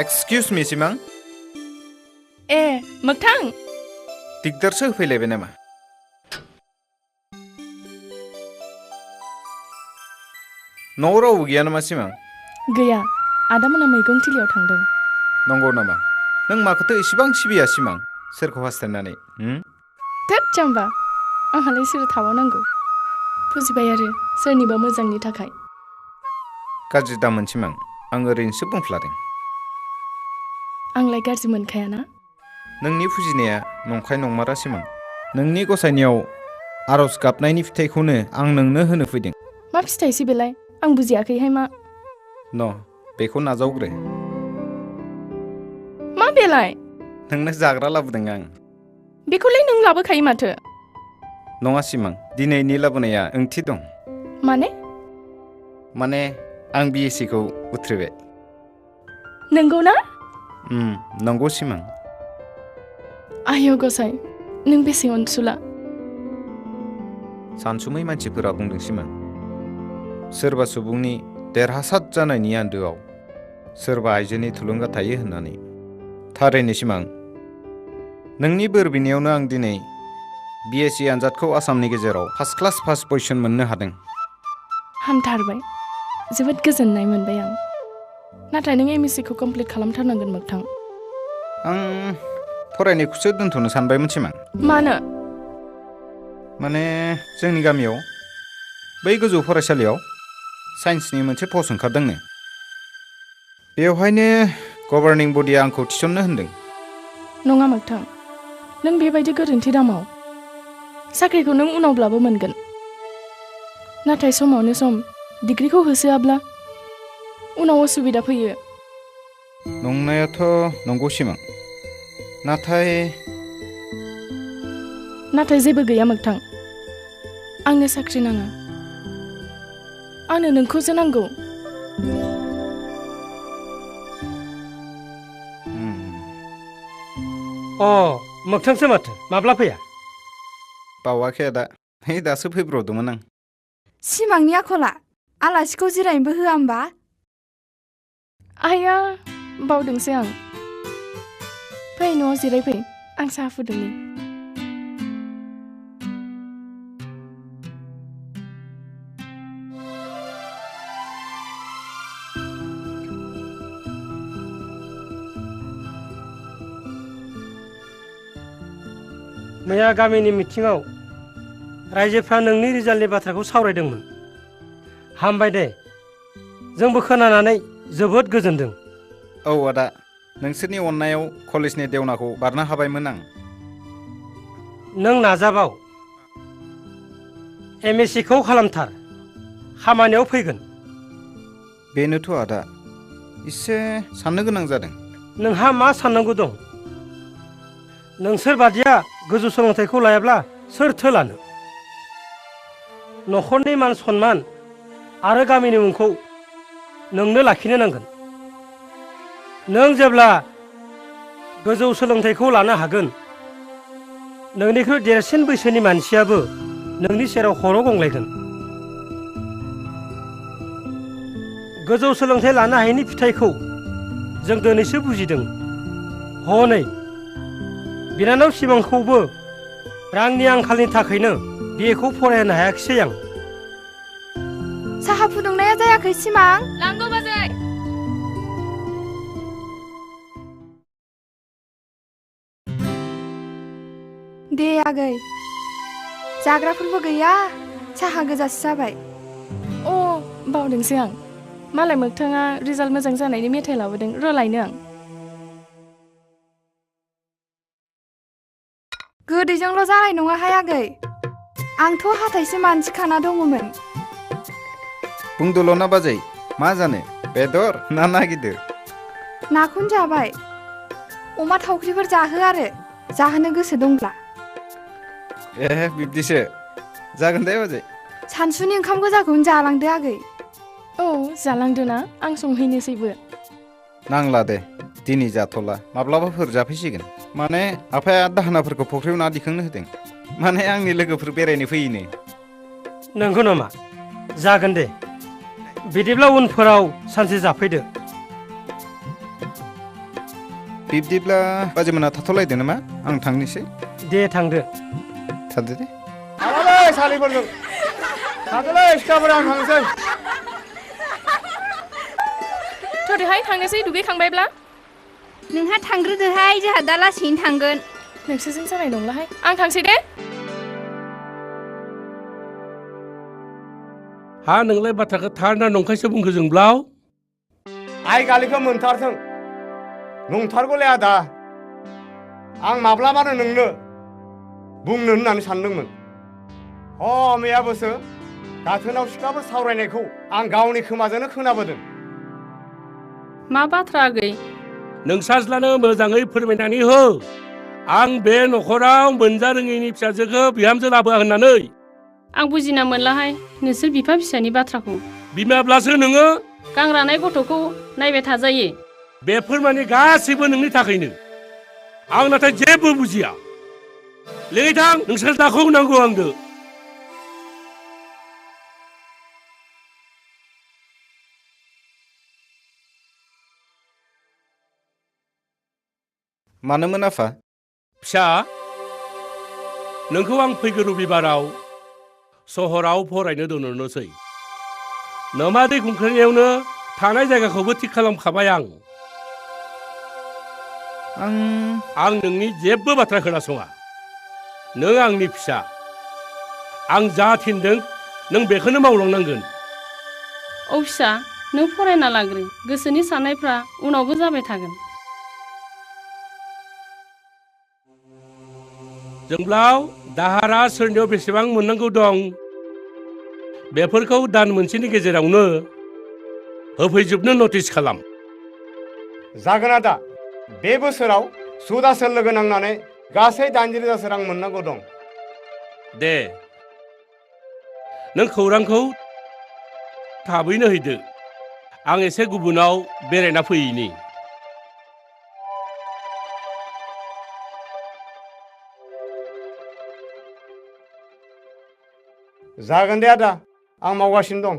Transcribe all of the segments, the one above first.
Excuse me, Simang. मोगथां दिगदारसो होफैलायबाय नामा? न'आव रावबो गैया नामा सिमां? गैया आदामोना मैगं थिलियाव थांदों। नंगौ नामा? नों माखौथो एसेबां सिबिया सिमां? सोरखौ हास्थायनानै? थोद जाम्बा आंहालाय सोर थाबावनांगौ। फुजिबाय आरो सोरनिबा मोजांनि थाखाय। गाज्रि दामोन सिमां, आं ओरैनोसो बुंफ्लादों। आंलाय गाज्रि मोनखायाना? नोंनि फुजिनाया नंखाय नंमारा सिमां। नोंनि गसाइनियाव आरज गाबनायनि फिथाइखौनो आं नोंनो होनो फैदों। मा फिथाइसै बेलाय? आं बुजियाखैहाय मा? बेखौ नाजावग्रो। मा बेलाय? नोंनो जाग्रा लाबोदों आं। बेखौलाय नों लाबोखायो माथो? नङा सिमां, दिनैनि लाबोनाया ओंथि दं। माने आं BSc खौ उथ्रिबाय। नंगौ ना? नंगौ सिमां। आय' गसाइ, नों बेसे अनसुला। सानसुमै मानसिफोरा बुंदों सिमां, सोरबा सुबुंनि देरहासाद जानायनि आन्दोआव सोरबा आइजोनि थुलुंगा थायो होननानै। थारैनो सिमां, नोंनि बोर बिनायावनो आं दिनै BSc आनजादखौ आसामनि गेजेराव फार्स्ट क्लास फार्स्ट पजिशन मोननो हादों। हामथारबाय, जोबोद गोजोननाय मोनबाय आं। नाथाय नों MSc खौ कमप्लिट खालामथारनांगोन मोगथां। आं फरायनायखौसो दोनथ'नो सानबायमोन सिमां। मानो? माने जोंनि गामियाव बै गोजौ फरायसालियाव साइन्सनि मोनसे पस्ट ओंखारदोंनो। बेवहायनो गभर्निं बडिया आंखौ थिसननो होनदों। नङा मोगथां, नों बेबायदि गोरोन्थि दामाव। साख्रिखौ नों उनावब्लाबो मोनगोन। नाथाय समावनो सम डिग्रिखौ होसोआब्ला उनाव असुबिदा फैयो। नंनायाथ' नंगौ सिमां, नाथाय जेबो गैया मोगथां। आंनो साख्रि नाङा, आंनो नोंखौसो नांगौ। मोगथांसो माथो, माब्ला फैया? बावाखै आदा, दासो फैब्रबदोंमोन आं। सिमांनि आखला आलासिखौ जिरायनोबो होआ होमबा? आया, बावदोंसो आं। फै न'आव जिरायफै, आं साहा फुदुंनि। मैया गामिनि मिटिङाव रायजोफ्रा नोंनि रिजाल्टनि बाथ्राखौ सावरायदोंमोन। हामबाय दे, जोंबो खोनानानै जोबोद गोजोनदों। औ आदा, नोंसोरनि अननायाव कलेजनि देवनाखौ बारनो हाबायमोन आं। नों नाजाबाव, MSc खौ खालामथार, खामानियाव फैगोन। बेनोथ' आदा, एसे साननो गोनां जादों। नोंहा मा साननांगौ दं? नोंसोर बादिया गोजौ सोलोंथाइखौ लायाब्ला सोरथो लानो? न'खरनि मान सन्मान आरो गामिनि मुंखौ नोंनो लाखिनो नांगोन। नों जेब्ला गोजौ सोलोंथाइखौ लानो हागोन, नोंनिख्रुइ देरसिन बैसोनि मानसियाबो नोंनि सेराव खर' गंग्लायगोन। गोजौ सोलोंथाइ लानो हायैनि फिथाइखौ जों दिनैसो बुजिदों। हनै बिनानाव सिमांखौबो रांनि आंखालनि थाखायनो BA खौ फरायहोनो हायाखिसै आं। साहा फुदुंनाया जायाखै सिमां? लांगौ बाजै। दे आगै, जाग्राफोरबो गैया, साहा गोजासो जाबाय। बावदोंसो आं। मालाय मोगथाङा रिजाल्ट मोजां जानायनि मेथाइ लाबोदों, र' लायनो आं। गोदैजोंल' जानाय नङाहाय आगै, आंथ' हाथाइसे मानजिखाना दङमोन। बुंदोल' ना बाजै, मा जानो, बेदर ना ना गिदिर? नाखौनो जाबाय। अमा थावख्रिफोर जाहो आरो, जाहोनो गोसो दंब्ला। बिब्दिसो जागोन दे बाजै। सानसुनि ओंखाम गोजाखौनो जालांदो आगै। जालांदो ना, आं संहैनोसैबो। नांला दे, दिनै जाथ'ला, माब्लाबाफोर जाफैसिगोन। माने आफाया दाहोनाफोरखौ फुख्रियाव ना दिखांनो होदों। माने आंनि लोगोफोर बेरायनो फैयोनो। नंगौ नामा? जागोन दे, बिदिब्ला उनफोराव सानसे जाफैदो। बिब्दिब्ला बाजैमोना थाथ'लायदो नामा आं थांनोसै दे थांदो थादो दे थाङालै सालिफोरजों थादोलै सिख्लाफोरा आं थांनोसै थ'दोहाय थांनोसै दुगैखांबायब्ला नोंहा थांग्रोदोहाय जोंहा दा लासैनो थांगोन नोंसोरजों जानाय नंलाहाय आं थांसै दे हा नोंलाय बाथ्राखौ थार ना नंखायसो बुंखो जोंब्लाव आइ गालिखौ मोनथारथों नंथारगौलै आदा आं माब्लाबानो नोंनो बुंनो होननानै सानदोंमोन मैयाबोसो गाथोनाव सिख्लाफोर सावरायनायखौ आं गावनि खोमाजोंनो खोनाबोदों मा बाथ्रा आगै नोंसाज्लानो मोजाङै फोरमायनानै हो आं बे न'खराव मोनजा रोङैनि फिसाजोखौ बिहामजो लाबोआ होननानै आं बुजिना मोनलाहाय नोंसोर बिफा फिसानि बाथ्राखौ बिमाब्लासो नोङो गां रानाय गथ'खौ नायबाय थाजायो बेफोर माने गासैबो नोंनि थाखायनो आं नाथाय जेबो बुजिया लेङै थां नोंसाज्लाखौ नांगौ आंनो मानोमोन आफा फिसा नोंखौ आं फैगौ रबिबाराव सहराव फरायनो दोनहरनोसै नोमा दै खुंख्रायनायावनो थानाय जायगाखौबो थिग खालामखाबाय आं नोंनि जेबो बाथ्रा खोनासङा नों आंनि फिसा आं जा थिनदों नों बेखौनो मावलांनांगोन औ फिसा नों फरायना लाग्रो गोसोनि साननायफ्रा उनावबो जाबाय थागोन जोंब्लाव दाहारा सोरनियाव बेसेबां मोननांगौ दं बेफोरखौ दान मोनसेनि गेजेरावनो होफैजोबनो नटिस खालाम जागोन आदा बे बोसोराव सुद आसोल लोगो नांनानै गासै 80,000 रां मोननांगौ दं दे नों खौरांखौ थाबैनो हैदो आं एसे गुबुनाव बेरायना फैयैनि जागोन दे आदा आं मावगासिनो दं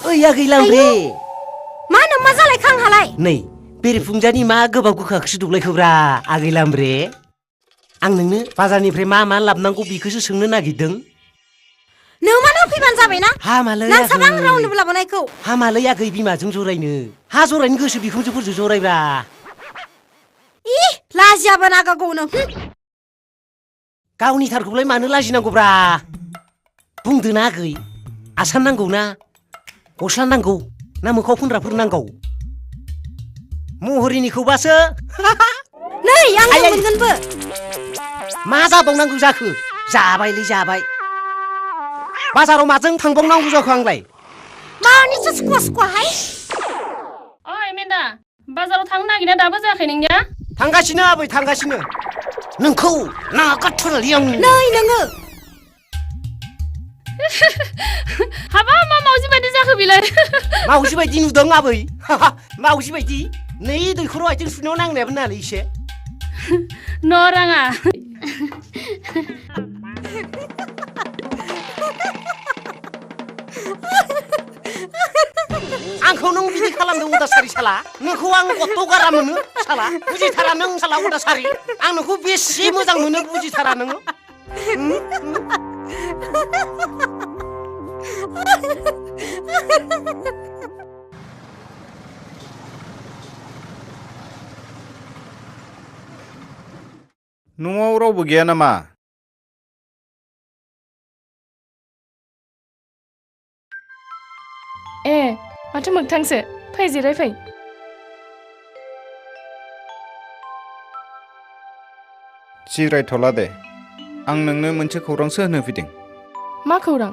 ओइया गैलांब्रे मा होनो मा जालायखो आंहालाय नै बेरेफुंजानि मा गोबाव गोखा ओंख्रि दौलायखोब्रा आगैलामब्रे आं नोंनो बाजारनिफ्राय मा मा लाबोनांगौ बेखौसो सोंनो नागिरदों नों मानो फैबानो जाबायना हामालै नांसाबा आं रावनोबो लाबोनायखौ हामालै आगै बिमाजों जरायनो हा जरायनो गोसो बिखुनजोफोरजों जरायब्रा लाजियाबो नागागौनो गावनि थारखौलाय मानो लाजिनांगौब्रा बुंदो ना आगै आसान नांगौ ना गस्ला नांगौ ना मोखाव फोनग्राफोर नांगौ महरिनिखौबासो नै आं मोनगोनबो मा जाबावनांगौ जाखो जाबायलै जाबाय बाजाराव माजों थांबावनांगौ जाखो आंलाय मानिसो सुखुवा सुखुवाहाय ओइ मेन्दा बाजाराव थांनो नागिरना दाबो जायाखै नोंनिया थांगासिनो आबै थांगासिनो नोंखौ नागारथारलै आं नै नोङो हाबा मा मावजि बायदि जाखो बिलाय मावजि बायदि नुदों आबै मावजि बायदि नै दैखराव आथिं सुनायाव नांनायाबो नालै एसे नराङा आंखौ नों बिदि खालामदों उदासारि साला नोंखौ आं गथ' गारा मोनो साला बुजिथारा नों साला उदासारि आं नोंखौ बेसे मोजां मोनो बुजिथारा नोङो न'आव रावबो गैया नामा ए माथो मोगथांसो फै जिराय फै जिरायथ'ला दे आं नोंनो मोनसे खौरांसो होनो फैदों मा खौरां